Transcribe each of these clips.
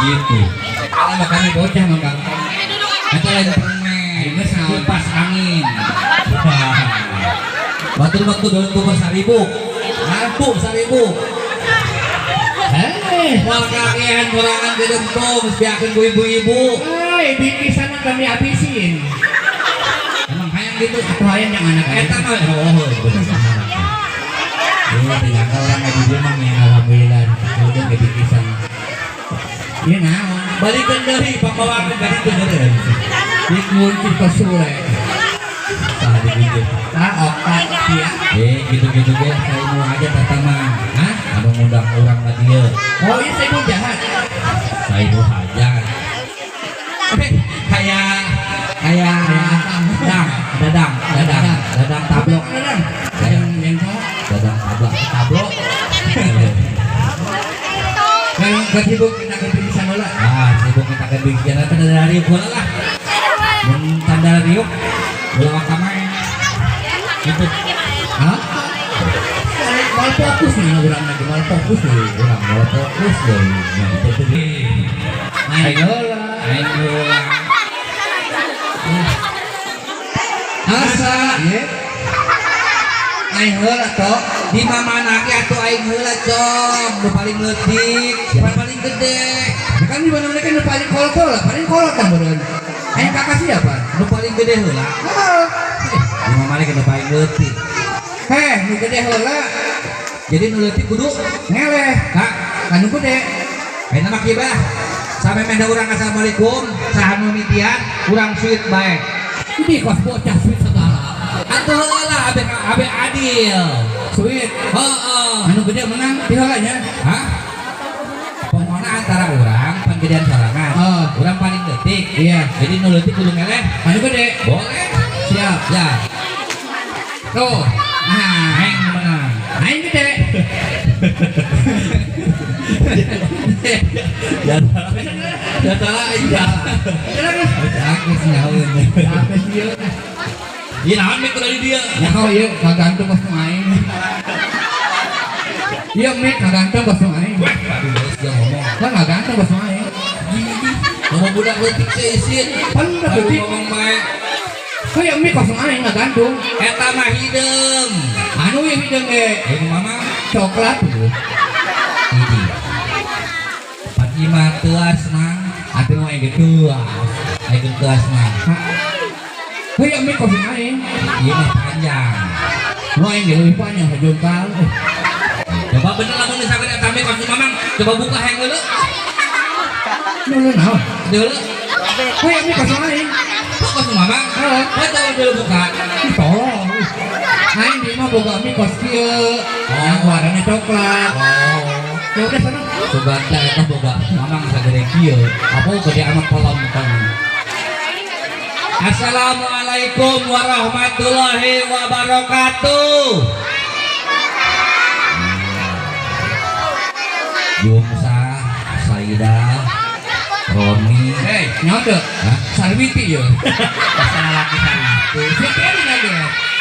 Gitu. Kalau kami bocah mah gampang. Eta lain permen, Geus naon? Kipas angin. Batur waktu daun tuh 1000. Mampu 1000. Eh, Moal kakean kurangan gedentong, geus beakeun ku ibu-ibu. Eh, bingkisan mah kami habisin. Emang hayang gitu. Atau hayang yang anak Eta mah oh, bener. Iya, ternyata orang kayak di mah ya alhamdulillah. Udah kayak bingkisan. Iya naon? Balikeun deui pambawakeun ka ditu meureun. Dikunci ke sule. Saha dikunci? Ah, otak dia. Eh, gitu-gitu ge saya mau aja tata mah. Hah? Anu ngundang urang ka dieu. Oh, iya saya mau jahat. Saya mau hajar. Eh, kayak kayak dadang, dadang, dadang, dadang tablok, Dadang. Yang dadang tablok, tablok. Yang sibuk kita ke bingkisan heula. Ah, sibuk kita ke bingkisan eta dari riuk heula lah. Mun tanda riuk ulah ka main. Gitu. Hah? Mal fokus nih orang lagi, mal fokus nih. Urang mau fokus deh. Nah, itu tuh. Aing heula. Aing heula. Asa, Ieu aing heula tok. Di mana ge atuh aing heula, Com. Nu paling leutik, paling gede. Ya kan di mana-mana kan nu paling kolot lah, paling kolot kan beureun. Aing kakak siapa? Nu paling gede heula. Heeh. Di mana ge nu paling leutik. Heh, nu gede heula. Jadi nu leutik kudu ngeleh. Kak, Kan nu gede. Ayeuna mah kieu bae. Sampai menda urang assalamualaikum, saha nu mitian, urang suit bae. Ini kos bocah sweet segala. Atuh heula abe abe adil. Sweet. Heeh. Anu gede menang ti heula nya. Hah? Pokoknya antara urang panggedean sorangan. Oh. Urang paling leutik. Iya. Jadi nu leutik kudu ngeleh. Anu gede. Boleh. Siap. Ya. Tuh. Nah, Aing nu menang. Aing gede. Ya ya salah iya. Aku nyaun. Apa sih ieu? Ieu naon mik dari dia? Nyaho ieu kagantung kos aing. Ieu mik kagantung kos aing. Wah, aduh geus dia ngomong. Kan kagantung kos aing. Ngomong budak leutik seisin. Pan budak Aduh, leutik. ngomong bae. Kayak mik kos aing ngagantung. Eta mah hideung. Anu ieu hideung ge Ini mama coklat tuh. Ini. Fatimah teuas mang. Atuh mah aing teuas. Aing teuas mang. Kayak mik kos aing. Ieu mah panjang. Nu aing ge leuwih panjang sajongkal. Coba bener lamun misalkan eta mik kos mamang, coba buka hang heula. Nu nu naon? Deuleu. Kayak mik kos aing. Kok kos mamang? Heeh. Oh, tahu dulu buka. Ih, tolong. Aing di mah boga mie kos kieu. Yang warnanya coklat. Oh. Ya udah sana. Coba teh eta boga mamang sagede kieu. Apa gede amat kolom kan. Assalamualaikum warahmatullahi wabarakatuh. Yumsa, Saida, Roni, Hei, nyaho teu? Hah? Sarwiti ye. Salah laki sana. Siapa ini lagi?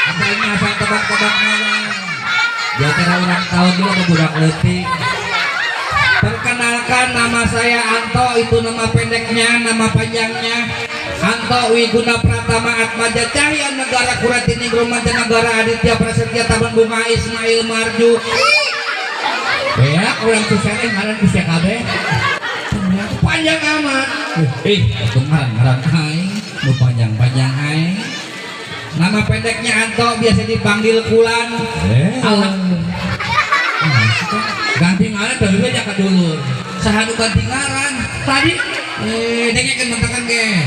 Apa ini asal tebak-tebak nama? Di acara ulang tahun dulu ada budak leutik. Perkenalkan, nama saya Anto, itu nama pendeknya, nama panjangnya Anto Wiguna Pratama Atmaja Cahya Negara Kuratini Mancanegara Aditya Prasetya Taman Bunga Ismail Marju. Ya, orang susah ngaran ku sia kabeh. Panjang amat. Ih, itu ngaran ngaran aing, nu panjang-panjang aing. Nama pendeknya Anto, biasa dipanggil Kulan. Eh. Alah, Ganti ngaran dari aja ka dulur. Saha nu ganti ngaran? Tadi Eh, dengekeun mentakan ge.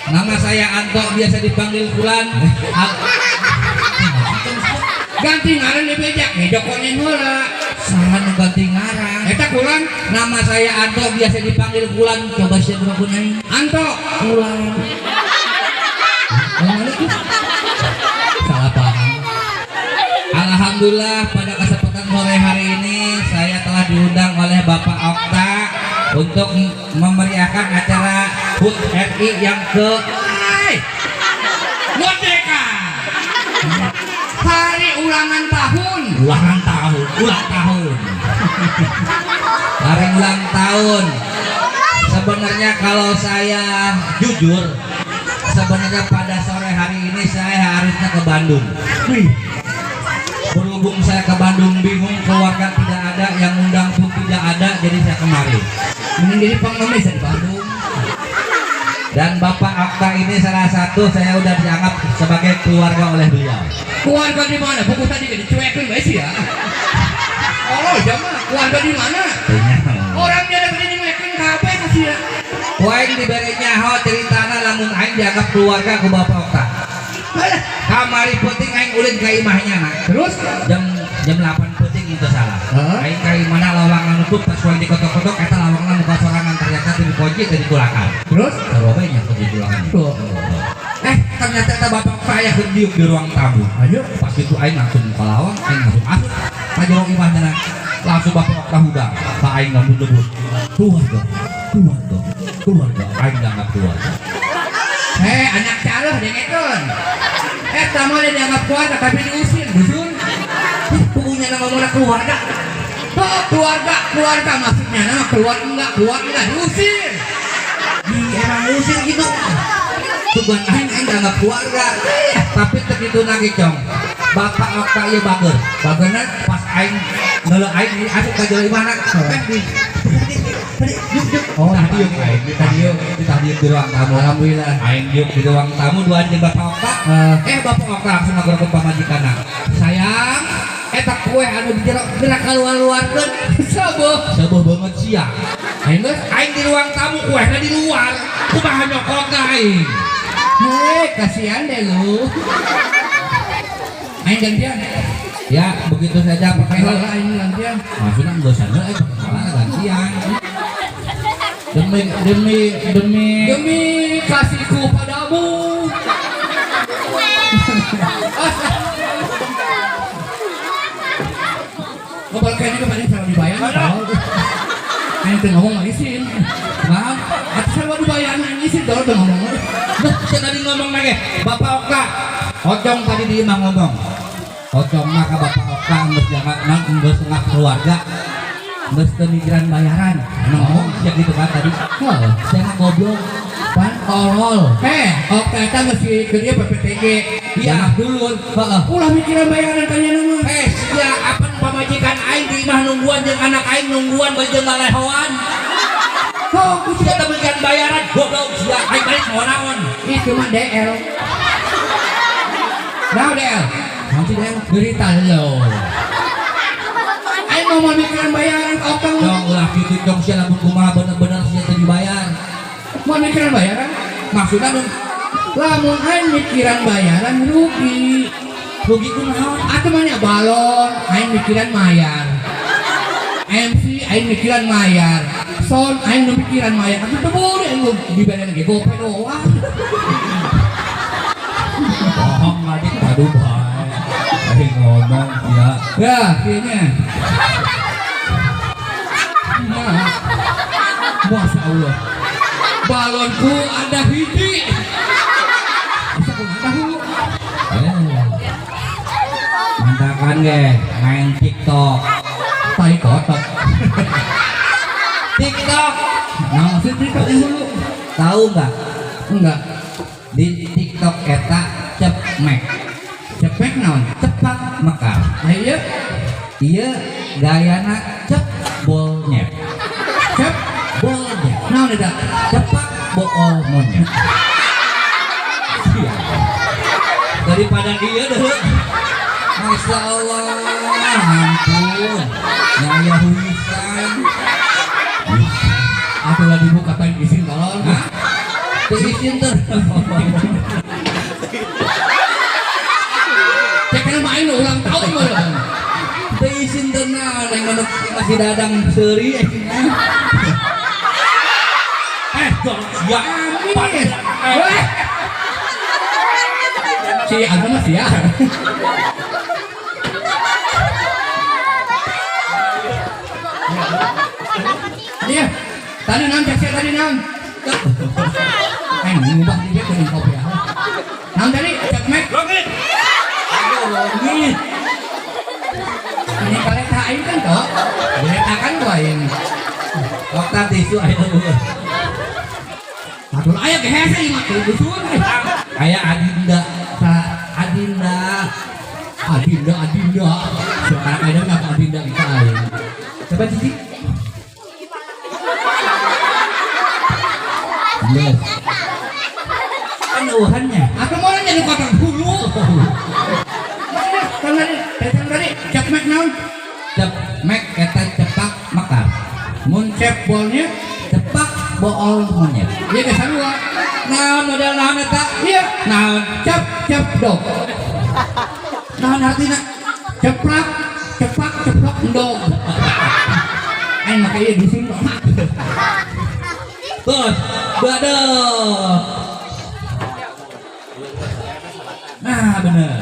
Nama saya Anto, biasa dipanggil Kulan. Ganti ngaran di beja, ngejokonin heula. Saha nu ganti ngaran? Eta Kulan. Nama saya Anto, biasa dipanggil Kulan. Coba sia geura aing. Anto. Kulan. Oh, mana tuh? Salah paham. Alhamdulillah, pada kesempatan sore hari ini saya telah diundang oleh Bapak Okta untuk memeriahkan acara HUT RI yang ke Hai. Merdeka. Hari ulangan tahun. Ulangan tahun, ulang tahun. Hari ulang tahun. Sebenarnya kalau saya jujur, sebenarnya pada sore hari ini saya harusnya ke Bandung. Wih, Berhubung saya ke Bandung bingung, keluarga tidak ada, yang undang pun tidak ada, jadi saya kemari. Mending jadi pengemis di Bandung. Dan Bapak Okta ini salah satu saya udah dianggap sebagai keluarga oleh beliau. Keluarga di mana? Buku tadi dicuekin bae sih ya. Oh, jama, keluarga di mana? Orangnya ada gede nyuekin kabeh kasih ya. Ku aing dibere nyaho ceritana lamun aing dianggap keluarga ku Bapak Okta. Alah, Kamari peuting aing ulin ka imahnya na. terus Jam jam 8 peuting itu salah. Heeh. Aing ka imahna lawangna nutup, pas ku aing dikotok-kotok eta lawangna muka sorangan, ternyata teu dikunci, teu dikulakan. Terus. Sarua bae nya kunci kulakan. Tuh. Eh, ternyata eta Bapak Okta aya keur diuk di ruang tamu. Ayo. Pas itu aing langsung muka lawang, aing langsung asup ka jero imahnya na. Langsung Bapak Okta hudang ka aing ngambut-ngebut. Keluarga, keluarga, keluarga, aing dianggap keluarga. Eh, anak caleh dengekeun. Eh, mah dianggap keluarga tapi diusir, dusun. Punya nama ngomongna keluarga. Oh, keluarga, keluarga maksudnya nama keluar enggak diusir. Di emang usir gitu. Tujuan aing, aing dianggap keluarga. Tapi teu kitu lagi, Cong. Bapak Okta ieu bager. Bageuna. Pas aing ngeuleuh, aing asup ka jero imahna. Eh, di tadi diuk diuk. Oh, Tah diuk aing tah diuk. Tah diuk di ruang tamu. Alhamdulillah. Aing diuk di ruang tamu duaan jeung Bapak Okta. Eh, Bapak Okta langsung ngagorok pamajikanna. Sayang, eta kue anu di jero geura kaluar-luarkeun. Seboh. Seboh banget sia. Aing geus. Aing di ruang tamu, kuehna di luar. Kumaha nyokotna aing? Hei, kasihan deh lu. Aing gantian. Ya, begitu saja Aing perkenalan. heula, aing gantian. Maksudnya enggak sadar perkenalan gantian. Demi demi demi Demi kasihku padamu. Ah. Ngobrol kayaknya kemarin sama dibayar. Aing teu ngomong mah isin. Nah, Atuh sarua dibayar aing isin tolong teu ngomong. Duh, saya tadi ngomong lagi. Bapak Okta. Ocong tadi di imah ngomong. Ocong mah ka Bapak Okta geus jangan nang geus setengah keluarga. Geus teu mikiran bayaran. Emang ngomong sia gitu kan tadi. Heuh. Sia mah goblok. Pan tolol. Eh, Okta eta geus keur ieu PPTG. Iya. Dulur. Heeh. Ulah mikiran bayaran kalian mah. Eh, sia apan pamajikan aing di imah nungguan jeung anak aing nungguan bari jeung lalehoan. Oh, ku Sia teu mikiran bayaran, goblok sia. Aing balik mau naon? Itu mah DL. Nah, DL. Naon sih DL? Derita lo. Aing mau mikiran bayaran Okta mah. Dong ulah kitu dong sia, lamun kumaha bener-bener sia teu dibayar. Mau mikiran bayaran? Maksudna dong Lamun aing mikiran bayaran rugi. Rugi kunaon? Atuh mah nya balon, aing mikiran mayar. MC aing mikiran mayar. Sound aing nu mikiran mayar. Atuh teu boleh aing dibayar lagi gope doang. Bohong adik, aduh bae. Aing ngomong sia. Ya, kayaknya. Nah. Masya Allah. Balonku ada hiji. Bisa kumaha tahu? Eh. Mantakan ge main TikTok. Tai kotok. TikTok. Nah, maksud TikTok dulu. Tahu nggak? Enggak. Di TikTok eta cepmek. Cepek naon? Cepat mekar. Nah, iya. Iya gayana cep bolnya. Cep Bolnya. Naon eta? Cepat bool monyet. Iya. Daripada dia deh. Masya Allah, ampun. Nyaya huisan. Atau lagi dibuka kain izin tolong. Hah? Teu izin teh. Cek kan main ulang tahun mah. Teu izin teh naon yang manuk masih dadang seuri. Eh, dong, sia. Amin. Weh. Si Aga mah sia. Iya. Tadi naon cek tadi naon? Eh, ngubah dia kuning kopi ya. Naon tadi? Cek mek. Longit. Aduh, longit. Ini kaleta aing kan toh. Kaleta kan gua aing. Okta tisu aing eueuh. Aduh, aya ge hese ieu mah tuh dusun. Aya Adinda. Sa Adinda. Adinda, Adinda. Sekarang ada nggak Adinda kita aya. Coba cici. Yes. Kan eueuhannya. Aku mau nanya di kota hulu. Kan tadi, datang tadi, cek mek naon? Cep mek eta cepak mekar. Mun cep bolnya, Cepak bool monyet. Iya geus sarua. Naon model naon eta? Iya, Naon? Cep cep dog. Naon artina? Ceprak, cepak, ceplok endog. Aing make ieu dusun mah. Terus, waduh. Nah, bener.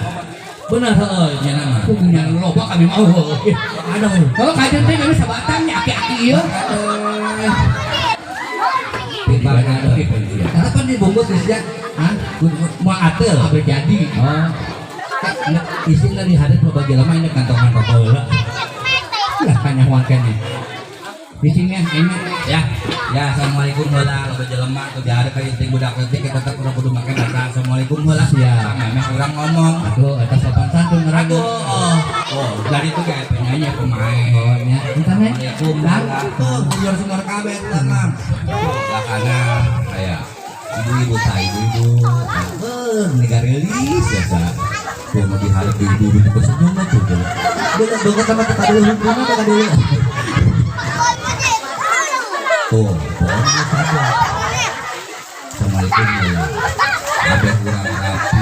Bener heueuh nya nama. Kudu nya loba kami mah. Aduh. Kalau kajian teh kami sabatangnya aki-aki ieu. Karena kan dibungkus geus ya. Hah? Mau atel. Apa jadi? Oh. Isin dari hadap loba jelema ini kantongan rokok heula. Lah kanyahoan keneh. Di sini ini Ya, ya assalamualaikum heula loba jelema tuh dihareup ka ting budak leutik kita tetep urang kudu make bahasa assalamualaikum heula. Siap. Memeh urang ngomong. Aduh, eta sopan santun ngaranna. Aduh, oh, oh, dari itu kayak penyanyi pemain. Oh, nya. Entar nya. Assalamualaikum. Tuh, bujur sumur kabeh tuh Mam. Tuh, belakangna kayak ibu-ibu ta ibu-ibu. Beuh, negarelis ya sa. Tuh mau diharap di ibu-ibu juga senyum mah tuh. Deket deket sama kita dulu, hubungan kita dulu. Tuh, pokoknya saja. Assalamualaikum ya. Ada kurang rapi, ada kurang rapi.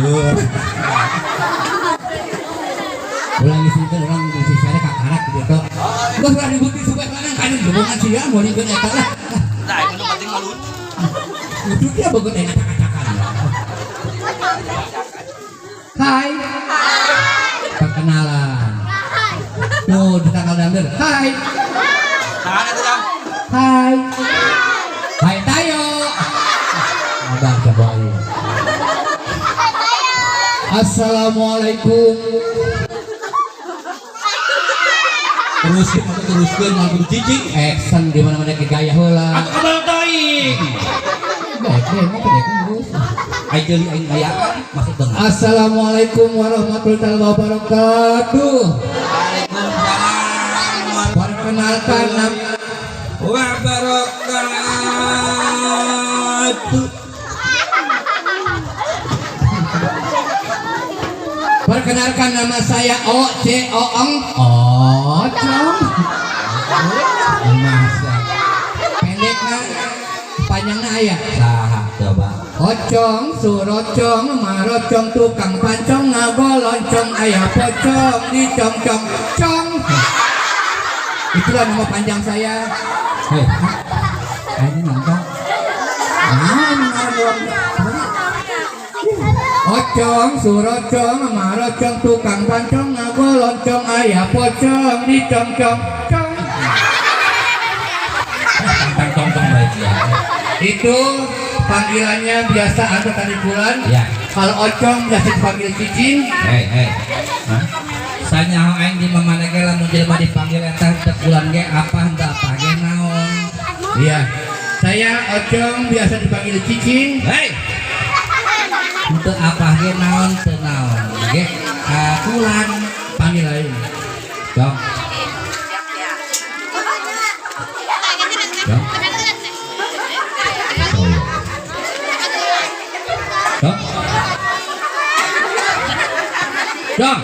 Wah. Ulang di sini orang di sini ada kakarak gitu. Gua ulah ribut di supaya kan kan hubungan sia mau ribut eta lah. Nah, itu penting mah lucu. Lucu dia bogot enak acak-acakan. Hai. Perkenalan. Tuh di tanggal dangder. Hai. Nah, itu dong. Hai. Hai tayo. Abang coba ayo. Assalamualaikum. Teruskeun atuh teruskeun mau kudu cicing. Action di mana-mana ke gaya heula. Atuh kabal teuing. Baik, deh, mau deh, ngurus. Aing deuli aing gaya masuk dengar. Assalamualaikum warahmatullahi wabarakatuh. Waalaikumsalam Perkenalkan nama wabarakatuh. Perkenalkan nama saya O C O N Ocong. Masa Pendekna panjangna aya. saha coba. Ocong, surocong, marocong, tukang pancong, ngagoloncong, aya pocong, dicongcong, cong. Itulah nama panjang saya. Hei, ini nonton. Ah, emang orang doang. Ocong, surocong, marocong, tukang pancong, ngagoloncong, aya pocong, dicongcong, cong. Tong tong tong baik ya. Itu panggilannya biasa atau tadi bulan. Ya. Kalau Ocong biasa dipanggil Cicing. Hei, hei. Hah? Sanyaho aing di mamana ge lamun jelema dipanggil eta teu bulan ge apa henteu apa ge naon. Iya. Saya Ocong biasa dipanggil Cicing. Hei. Henteu apa ge naon teu naon ge kulan Panggil lain. Dong. Dong. Dong. Dong.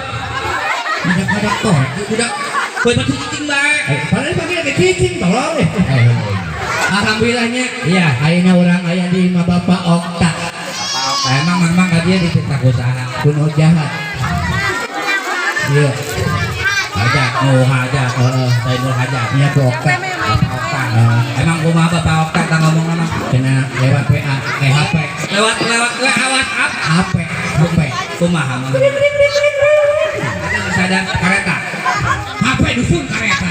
Budak-budak toh, budak. Kowe mah cicing bae. Padahal dipanggil ke Cicing tolong deh. Alhamdulillahnya. Iya. Ayeuna urang aya di imah Bapak Okta. Bapak Okta emang mamang ka dieu dititah ku saha? Kuno jahat. Iya. Hajat, nu hajat. Heeh. Saya nu hajat. Nya ku Okta. Bapak Okta. Heeh. Emang kumaha Bapak Okta tah ngomong mah? Cenah lewat WA, HP. Lewat lewat WA WhatsApp. HP, HP. Kumaha mah? Ada kareta. HP dusun kareta.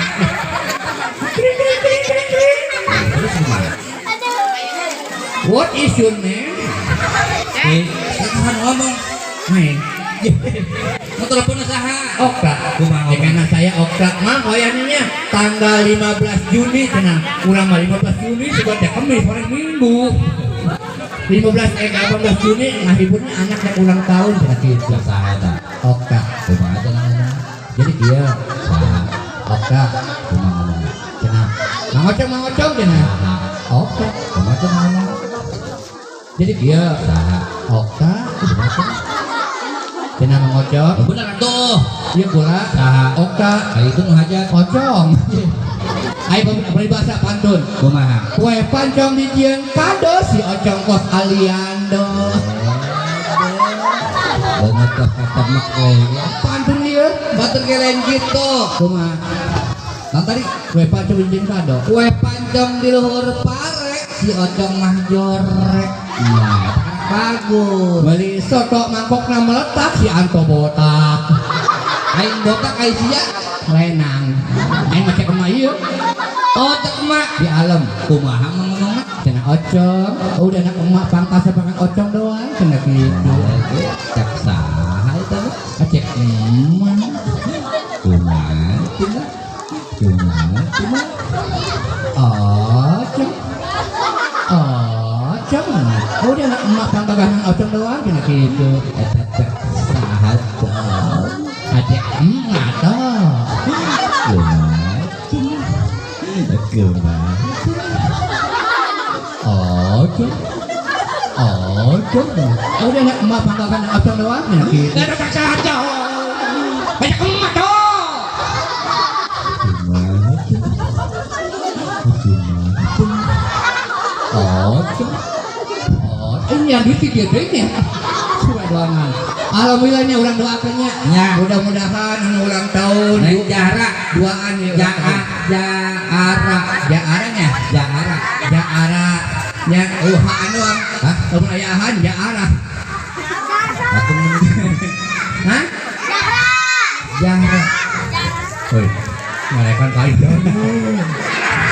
Terus kumaha? What is your name? Saha ngomong? Main. Mau telepon saha? Okta. Kumaha? Ya, karena saya Okta mah wayahnya tanggal 15 Juni tenang. Urang mah 15 Juni juga teh Kemis, hari Minggu. 15 eh 18 Juni ngahiburnya anak yang ulang tahun cenah kitu. Saha eta? Okta. Kumaha cenah ngomong? Jadi dia Saha? Okta. Kumaha ngomong? Cenah. Mang Ocong, Mang Ocong cenah. Saha? Okta. Kumaha cenah ngomong? Jadi dia Saha? Okta. Kumaha cenah? Cenah Mang Ocong. Oh, bener atuh. Ieu kula Saha? Okta. Ka itu nu hajat. Ocong. Ayo peribahasa pantun. Kumaha? Kue pancong dijieun kado si Ocong kos aliando. Bener tuh ketemek we. Pantun ieu. Batur ge lain kitu. Kumaha? Nah tadi Kue pancong dijieun kado. Kue pancong di luhur pare si Ocong mah jorek. Nah, eta kan bagus. Beli soto mangkokna meletak si Anto botak. Aing botak ai sia. Lenang. Aing mah cek emak ieu. Oh, cek emak. Di alam. Kumaha mah ngomongna? Cenah Ocong. Oh, udah anak emak pangkasnya pangkat Ocong doang cenah kitu. Cek saha eta mah? Ah, cek emak. Kumaha cenah? Kumaha cenah? Ocong. Ocong. Oh, udah anak emak pangkagan Ocong doang cenah kitu. Eta cek saha teh? Ah, cek emak toh. Kumaha cenah? Kumaha? Ocong. Ocong. Oh, udah anak emak pangkagan Ocong doang cenah kitu. Eta cek saha teh? Banyak emak toh. Kumaha cenah? Kumaha cenah? Ocong. Oh, ini yang duit dia duitnya. Sudah doangan. Alhamdulillahnya urang doakannya. Ya. Mudah-mudahan anu ulang tahun Neng Jahra, duaan ya ulang Ja'a, tahun. Jaara, Jaaranya, Jaara. Jaara. Nya haan doang. Hah? Lamun aya ahan Jaara. Aku Hah? Jahra. Woi. Ngalekan kali.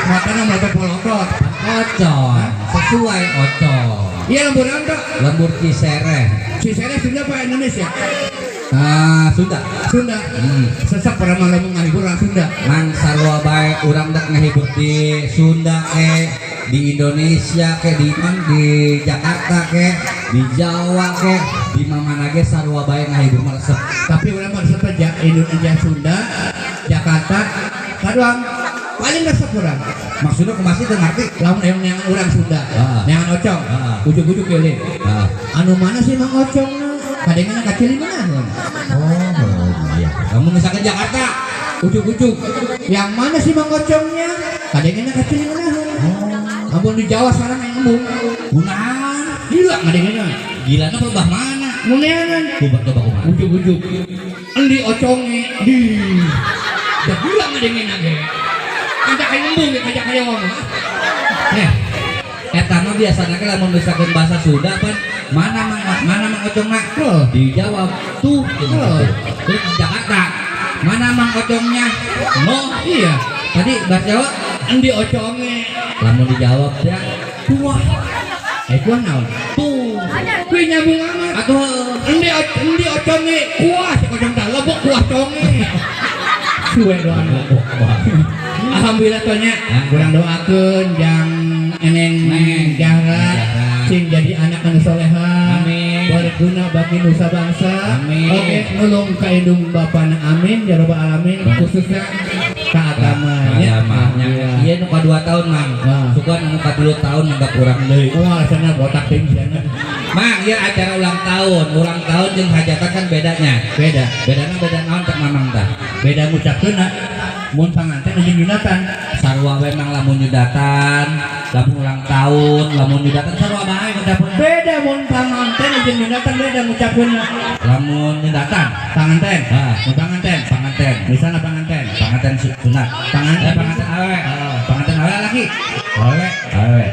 Matana mata polotot. Ocon, sesuai Ocon. Iya lembur naon tok? Lembur Cisereh. Cisereh Sunda apa Indonesia? Ah, Sunda. Sunda. Sesek pernah malah ngahibur orang Sunda. Mang sarua bae urang dek ngahibur di Sunda ke, di Indonesia ke, di man di Jakarta ke, di Jawa ke, di mana ge sarua bae ngahibur mah resep. Tapi urang mah resep aja Indonesia Sunda, Jakarta, kaduang paling resep urang. Maksudnya kumaha sih teu ngarti? Lamun aya neangan urang Sunda, Ah. neangan Ocong, Ah. ujug-ujug keling. Ah. Anu mana sih Mang Ocongna? Kadengena ka Cilimanaheun. Oh, iya. Kamu misalkan Jakarta, Ujug-ujug. Yang mana sih Mang Ocongnya? Kadengena ka Cilimanaheun. Oh. Amun di Jawa sekarang yang embung. Kunaon? Gila ngadengena. Gilana berubah mana? Muneangan. Coba coba kumaha? Ujug-ujug. Endi oconge di. Da gila ngadengena ge. Kajak aya embung ge kajak aya wong. Eh, eta mah biasana ge lamun misalkan bahasa Sunda pan mana mang mana mang ocongna? Oh. Dijawab tuh gitu. Oh. Terus di Jakarta, mana mang ocongnya? No. Iya. Tadi bahasa Jawa Endi oconge. lamun dijawab ya kuah Eh kuah naon? tuh. Kuih nyambung amat. Atuh Endi oconge kuah si ocong tah lebok kuah conge. Suwe doang. Alhamdulillah tonya kurang doakeun jang eneng Neng. Jahra Jahra. sing jadi anak anu soleha. Amin. Berguna bagi nusa bangsa. Amin. Oke, nulung ka indung bapana amin ya rabbal alamin khususnya ka agama nya. Agamanya. Iya nu ka 2 tahun mang. Nah. Sugan anu ka 3 tahun nanggap urang deui. Wah, sana botak ting sana. Mang, ieu acara ulang tahun. Ulang tahun jeung hajatan kan bedanya. Beda. Bedana beda naon cek mamang tah? Beda ngucapkeunna mun panganten jeung nyunatan. Sarua we mang lamun nyudatan, lamun ulang tahun, lamun nyudatan sarua bae ngucapkeunna. Beda mun panganten jeung nyunatan beda ngucapkeunna. Lamun nyudatan, Panganten. Ah. Mun panganten. Panganten. Misalnya panganten. Panganten sunat. Panganten. Panganten awewe. Ah. Panganten awewe laki. Awewe. Awewe.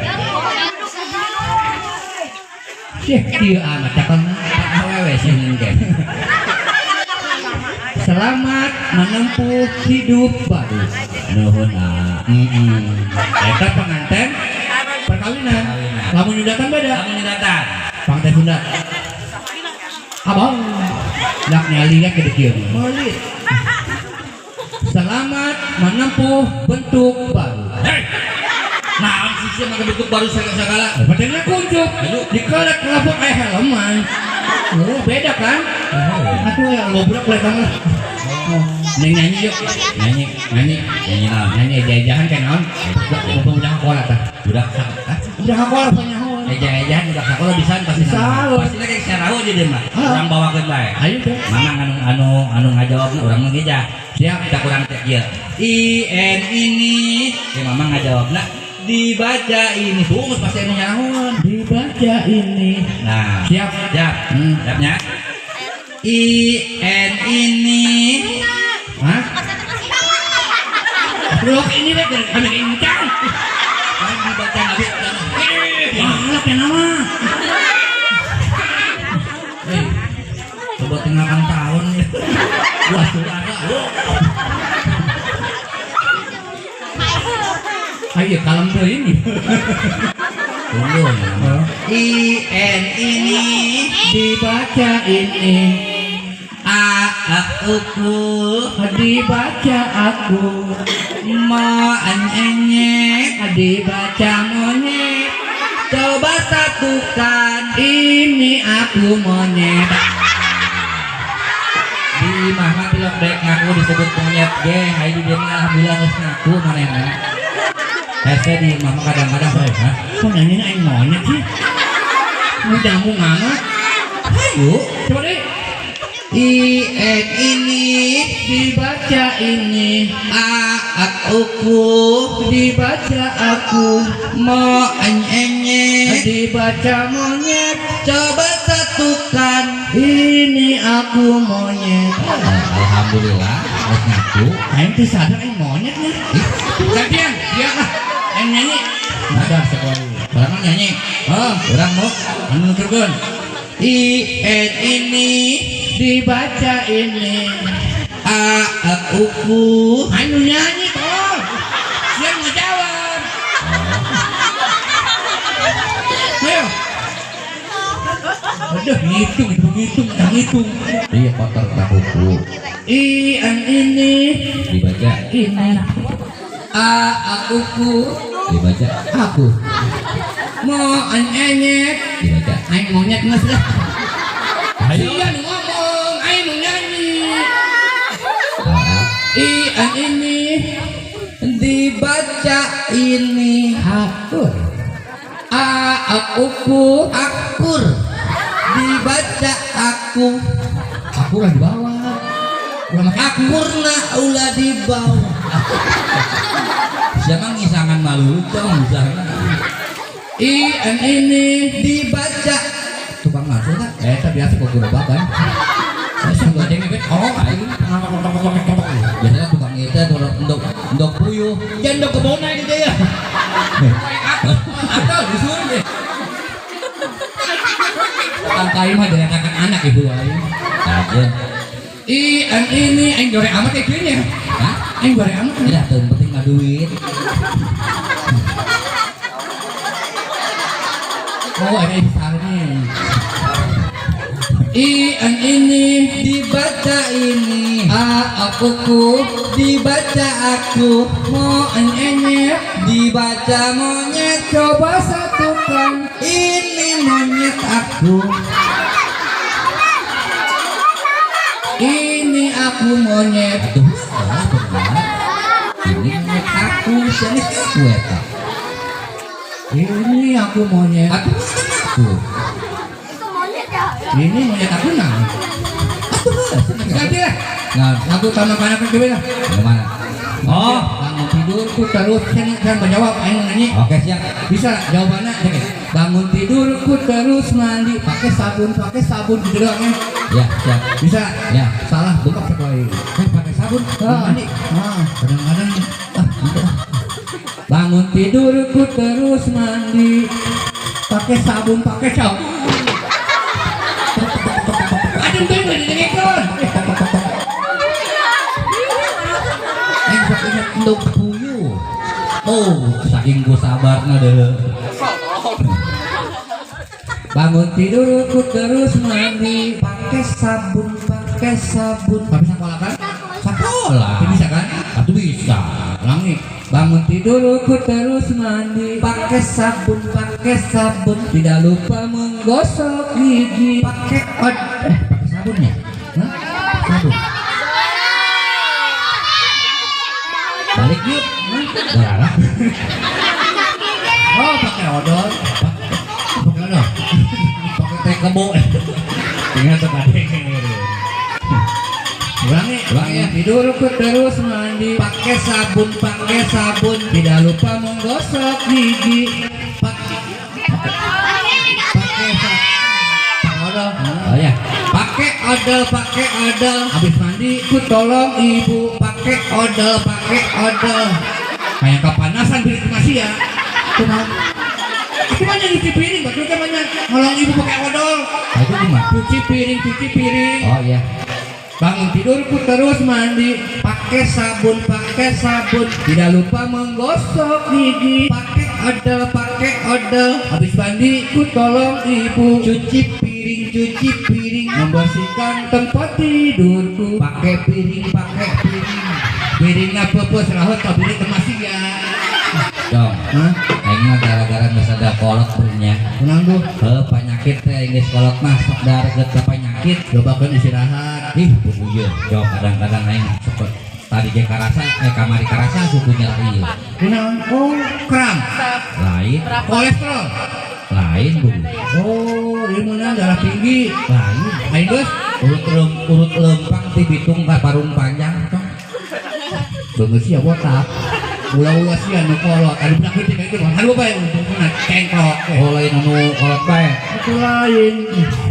Sih, kieu amat cakelna. Awewe sih ge. Selamat menempuh hidup baru. Nuhun ah. Eta panganten perkawinan. Perkawinan. Lamun nyundatan beda. Lamun nyudatan. Panganten Sunda. Abang. Lak nyali ya gede kieu. Meuli. Selamat menempuh bentuk baru. Hei. Nah, sih mah bentuk baru segala. Padahal kuncup di kolot kelabok aya helman. Oh, beda kan? Atuh ya ngobrol boleh banget. Neng nyanyi yuk. Nyanyi, Nyanyi. Nyanyi naon? Nyanyi eja-ejaan kan naon? Mumpung udah sekolah tah. Budak hah? Udah sekolah punya. Eja-ejaan budak sekolah bisa pasti. Bisa. Pasti lagi syarahu di dieu mah. Ah. Urang bawakeun bae. Ayo deh. Mamang anu anu anu ngajawabna urang mah ngeja. Siap. Kita kurang teh ieu. I N ini, ya mamang ngajawabna dibaca ini. Tuh geus pasti anu nyarahoan. Dibaca ini. Nah, Siap. Siap. Siapnya. I N ini. Hah? Blok ini deh, kami incang. Kan dibaca nabi. Malah ya nama. Eh, coba tinggalkan tahun ya. Wah, suara. Ayo kalem tuh ini. Tunggu. I N ini Dibaca ini. A A U U Dibaca aku. Ma N N Dibaca monyet. Coba satukan. Ini aku monyet. Di mah tilok dek ngaku disebut monyet ge. Hayu di dieu mah alhamdulillah geus ngaku manehna. Hese di mama kadang-kadang saya, hah? Kok nyanyinya aing monyet sih? Mau nyambung amat. Hayu. Coba deh. I N ini Dibaca ini. A A U U Dibaca aku. Mo N N Dibaca monyet. Coba satukan. Ini aku monyet. Alhamdulillah geus ngaku. Aing teh sadar aing monyetnya. Ih, Gantian, dia lah. Aing nyanyi. Sadar sekali. Urang mah nyanyi. Oh, Urang mau anu nuturkeun. I N ini Dibaca ini. A A U U Anu nyanyi tol. Siang ngejawab. Ayo. Aduh, ngitung, ngitung, ngitung. Iya kotor tak buku. I N ini Dibaca ini. A A U U dibaca aku. Mo an enyet. Dibaca. Aing monyet geus lah. Ayo. Sia nu ngomong, aing nu nyanyi. Ah, I N ini dibaca ini akur. A A U U akur dibaca aku. Aku lah di bawah. Ulah make aku. Akurna ulah di bawah. Siapa ngisangan malu dong misalnya. I N ini Dibaca tukang ngaco tak? Eh, tapi biasa kok gerobakan. Saya goceng bet. Oh, aing biasanya tukang itu tukang endok endok puyuh. Jangan endok kebona gitu ya. Atau disuruh deh. Tukang kayu mah dari anak-anak ibu aing. Aja. I N ini aing gore amat kayak gini ya. Hah? Aing gore amat. Tidak, tuh penting mah duit. Oh, ada besarnya. I N ini Dibaca ini A aku ku dibaca aku mo N enyet dibaca monyet coba satukan ini monyet aku. Ini aku monyet. Aduh, salah benar. Ini monyet aku, siapa aku eta? Ini aku monyet. Aduh, aku. Ini monyet aku nah. Aduh, Ganti lah. Nah, Lagu taman kanak kanak lah. gimana? Oh, Bangun tidurku terus saya menjawab, aing mau nyanyi. Oke siap. Bisa jawabannya? Oke. Bangun tidurku terus mandi pakai sabun gitu doang ya. Ya, siap. Bisa? Ya. Salah bengkak sekali. Eh, pakai sabun, mandi. Ah, kadang-kadang ah, gitu. Bangun tidurku terus mandi pakai sabun, pakai sabun. Aduh, tuh nggak didengarkan. Eh, sok inget endog puyuh. Oh, saking gue sabarna deh. Bangun tidurku terus mandi pakai sabun, pakai sabun. Tapi sekolah kan? Sekolah. Tapi bisa kan? Atuh bisa. Ulangi. Bangun tidurku terus mandi, pakai sabun, tidak lupa menggosok gigi, pakai pakai sabunnya. Hah? Sabun. Balik yuk. Hah? Oh, pakai odol. Pakai odol. Pakai teh kebo. Ingat tuh tadi. Ulangi, Ulangi ya. Tidurku terus mandi, pakai sabun, tidak lupa menggosok gigi, pakai odol. Oh ya, pakai odol, pakai odol. Habis mandi ku tolong ibu, pakai odol, pakai odol. Kayak kepanasan piring masih ya. Cuma aku mah nyuci piring, betul kan banyak nolong ibu pakai odol. Itu gimana? Cuci piring, cuci piring. Oh iya. Bangun tidurku terus mandi, pakai sabun, pakai sabun, tidak lupa menggosok gigi, pakai odol, pakai odol. Habis mandi ku tolong ibu, cuci piring, cuci piring, membersihkan tempat tidurku, pakai piring, pakai piring. Piringnya pepes rahot tapi ini masih ya. Dong, hah? Aing mah gara-gara geus ada kolot punya. Kunaon tuh? Heuh, penyakit teh geus kolot mah sok dareget ka penyakit. Cobakeun istirahat. Ih, bubuyeun. Jok kadang-kadang aing sok tadi ge karasa, kamari karasa suku nyeri ieu. Kunaon? Oh, kram. Lain. Kolesterol. Lain bu. Oh, ilmunya darah tinggi. Lain. Aing geus urut lempang ti Bitung ka Parung Panjang tong. Beungeut sia botak. Ulah-ulah sia nu kolot. Aduh budak leutik itu mah. Aduh bae untungna cengklok. Oh lain anu kolot bae. Itu lain.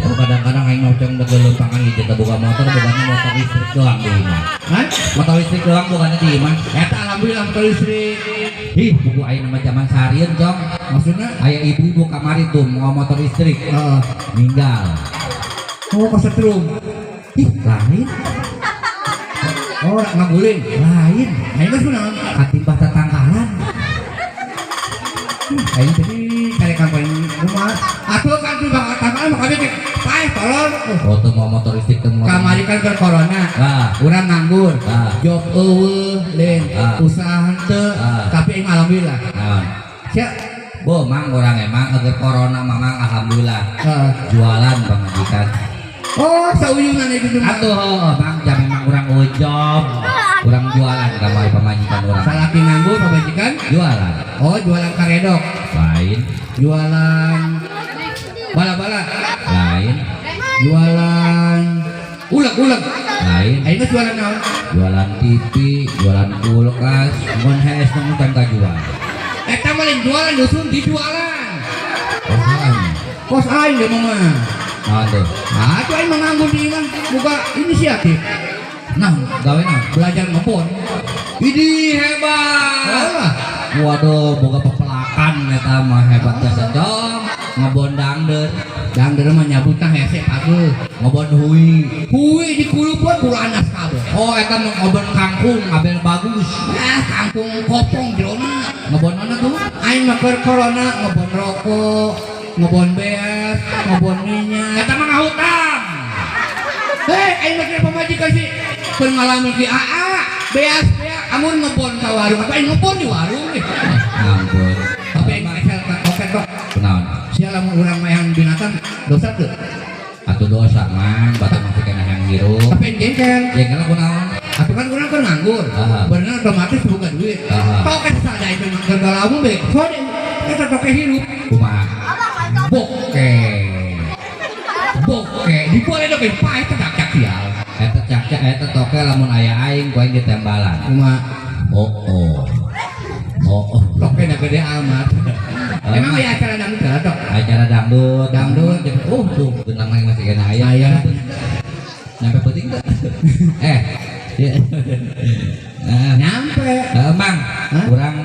Oh kadang-kadang aing mah ceng deg lempangan gitu teh boga motor bukannya motor listrik doang di imah. Hah? Motor listrik doang bukannya di imah. Eta alhamdulillah motor listrik. Ih, buku aing nama zaman seharian cong. Maksudnya aya ibu-ibu kamari tuh mau motor listrik. Heeh. Ninggal. Oh, kesetrum. Ih, lain. Oh, ngaguling. Lain. Aing geus kunaon? Katimbah tetangkalan. Aing tadi cari kampanye rumah. Atuh kan timbah tetangkalan mah kabeh paeh tolong. Oh, teu mau motor listrik teu mau. Kamari kan keur corona. Ah. Urang nganggur. Ah. Job eueuh, lain. Ah. Usaha henteu, Ah. tapi aing alhamdulillah. Naon? Sia. Bo, mang urang emang agar corona mamang alhamdulillah. Heeh. Jualan pamajikan. Oh, sauyungan itu cuma. Atuh, heuh, mang jam memang urang job. Urang jualan kamari pamajikan urang. Salaki nganggur pamajikan jualan. Oh, jualan karedok. Lain. Jualan bala-bala. Lain. Jualan uleg-uleg. Lain. Aing geus jualan naon? Jualan TV, jualan kulkas, mun hees nu kan kajual. Eta mah lain jualan dusun dijualan. Oh, salah. Kos aing deui mah. Naon tuh? Ah, tuh aing mah nganggur di imah buka inisiatif. Nah, gawe naon? Belajar ngebon. Widih hebat. Alah. Waduh, boga pepelakan eta mah hebat jasa dong. Ngebon dangdeur. Dangdeur mah nyabutna hese pageuh. Ngebon hui. Hui dikulupan ku anas kabeh. Oh, eta mah ngebon kangkung abel bagus. Ah, kangkung kopong jerona. Ngebon mana tuh? Aing mah keur corona ngebon rokok, ngebon beas, ngebon minyak. Eta mah ngahutang. Hei, aing mah kira pamajikan sih. Keur ngalamin ki aa, beas beas amun ngebon ka warung. Apa aing ngebon di warung nih. Ampun. Tapi aing mah esel ka toket kok. Kunaon? Sia lamun urang mah yang binatang dosa teu? Atuh dosa man, batu masih kena yang hirup. Tapi aing jengkel. Jengkel kunaon? Atuh kan urang keur nganggur. Bener otomatis buka duit. Toket sada itu mah keur galamu be. Sode eta toke hirup. Kumaha? Boke. Boke, dibuat eta ge paeh teh cak sial. Eta cak-cak eta toke lamun aya aing ku aing ditembalan. Kumaha? Oh oh. Oh oh. Toke na gede amat. Emang aya acara dangdut teh tok? Acara dangdut, dangdut. Oh tuh benang lagi masih kena aya. Aya. Nyampe penting teh. Nyampe. Mang, urang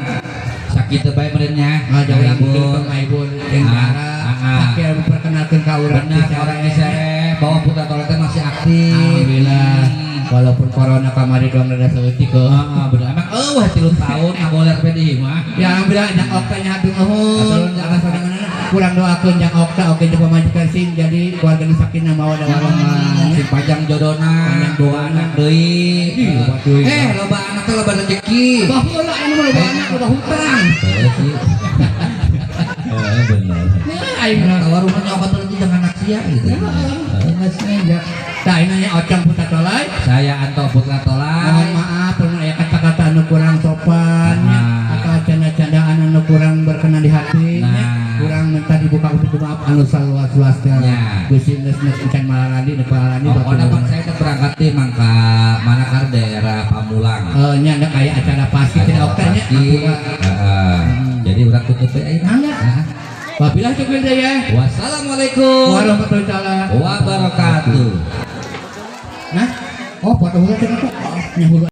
sakit bae meureun nya. Ah, jauh urang ngahibur jeung cara. Akhir memperkenalkan ka urang benar orang Cisere bahwa Putra Toleh teh masih aktif. Alhamdulillah. Walaupun corona kamari doang rada saeutik kok. Heeh, bener. Emang eueuh 3 tahun ngagoler teh di imah. Ya alhamdulillah nya oke nya hatur nuhun. Hatur nuhun. Atas undanganna. Kurang doakeun jang Okta oge jeung pamajikan sing jadi keluarga nu sakinah mawaddah warahmah. Sing panjang jodona, Panjang dua anak deui. Ih, loba deui. Eh, loba anak teh loba rezeki. Baheula anu mah loba anak loba hutang. Heeh sih. Heeh, bener. Nah, aing mah. Ka warung nyokot lagi jangan anak sia gitu. Heeh, nggak sengaja. Tah, ini nya Ocang Putra Tolai. Saya Anto Putra Mohon Tolai. Maaf kalau aya kata-kata anu kurang sopan nya, atau canda-candaan anu kurang berkenan di hati nya. Kurang minta dibuka pintu maaf anu saluas-luasnya. Gusti geus geus encan malalandi nu palalandi. Oh, pokoknya Pak, saya teh berangkat di mangka mana kar daerah Pamulang. Eh, nya ada kayak acara pasti tidak okta nya. Pasti. Heeh. Jadi urang tutup we ayeuna. Mangga. Nah. Wabillahi taufiq hidayah. Wassalamualaikum warahmatullahi taala wabarakatuh. Nah, oh, foto heula cenah tuh. Nya hulu.